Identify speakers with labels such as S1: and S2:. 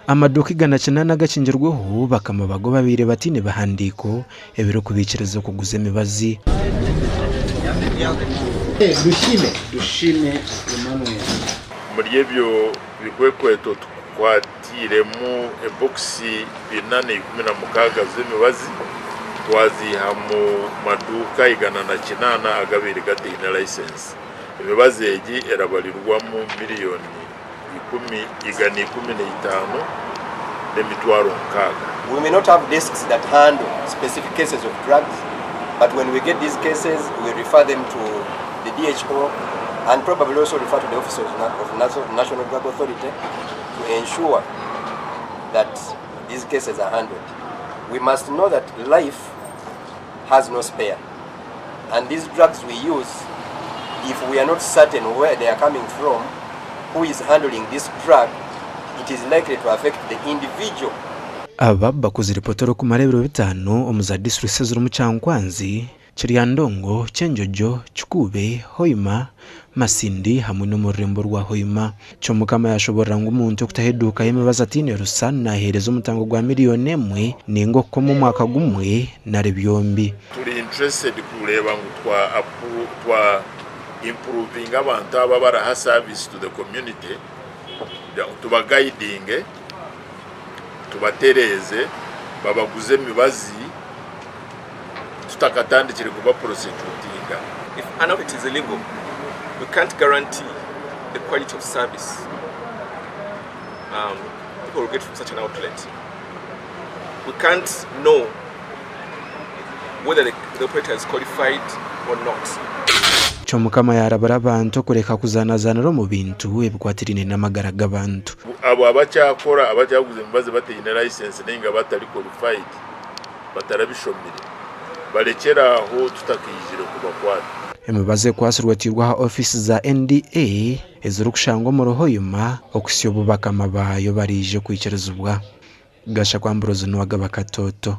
S1: Amaduuka 108 agakingirweho bakama bago babaire bataine bihandiiko ebirikubaikiriza okuguza emibazi.
S2: Omuri ebyo bikwekweto tukwatiiremu ebokisi 416 z'emibazi twaziiha mu maduuka 108 agabaire gataine layisensi. Emibazi egi erabarirwamu miriyoni 115 n'emitwaro 60.
S3: We may not have desks that handle specific cases of drugs, but when we get these cases, we refer them to the DHO and probably also refer to the office of National Drug Authority to ensure that these cases are handled. We must know that life has no spare, and these drugs we use, if we are not certain where they are coming from, who is handling this drug, it is likely to affect the individual.
S1: Aba bakozire potoro kumara ebiro 5 omu za disiturikiti ezirimu Kyankwanzi, Kiryandongo, Kyenjojo, Kikuube, Hoima, Masindi hamwe n'omu rurembo rwa Hoima. Kyomukama yashoborora ngu omuntu okutaho eduuka y'emibazi ataine rusa naheereza omutango gwa miriyoni 1 ninga okukoma omwaka gumwe nari byombi.
S2: Turi interested kureeba ngu twa improvinga abantu aba abaraha service to the community kugira ngu tubaguidinge, tubatereeze, babaguze emibazi tutakatandikire kuba prosecutinga.
S4: If an outlet is illegal, we can't guarantee the quality of service people will get from such an outlet. We can't know whether the operator is qualified or not.
S1: Kyomukama yarabura abantu okureka kuzanazanira omu bintu ebikwatiraine n'amagara g'abantu.
S2: Abo abakyakora, abakyaguza emibazi bataine license ninga batari qualified, batarabishomire, barekyere aho tutakaijire kubakwata.
S1: Emibazi ekwatsirwe etiirwe aha ofiisi za NDA ezirikushangwa omuri Hoima okuhitsya obu bakama baayo baraije kwikirizibwa. Gashakwa Ambrose Nuwagaba, Katoto.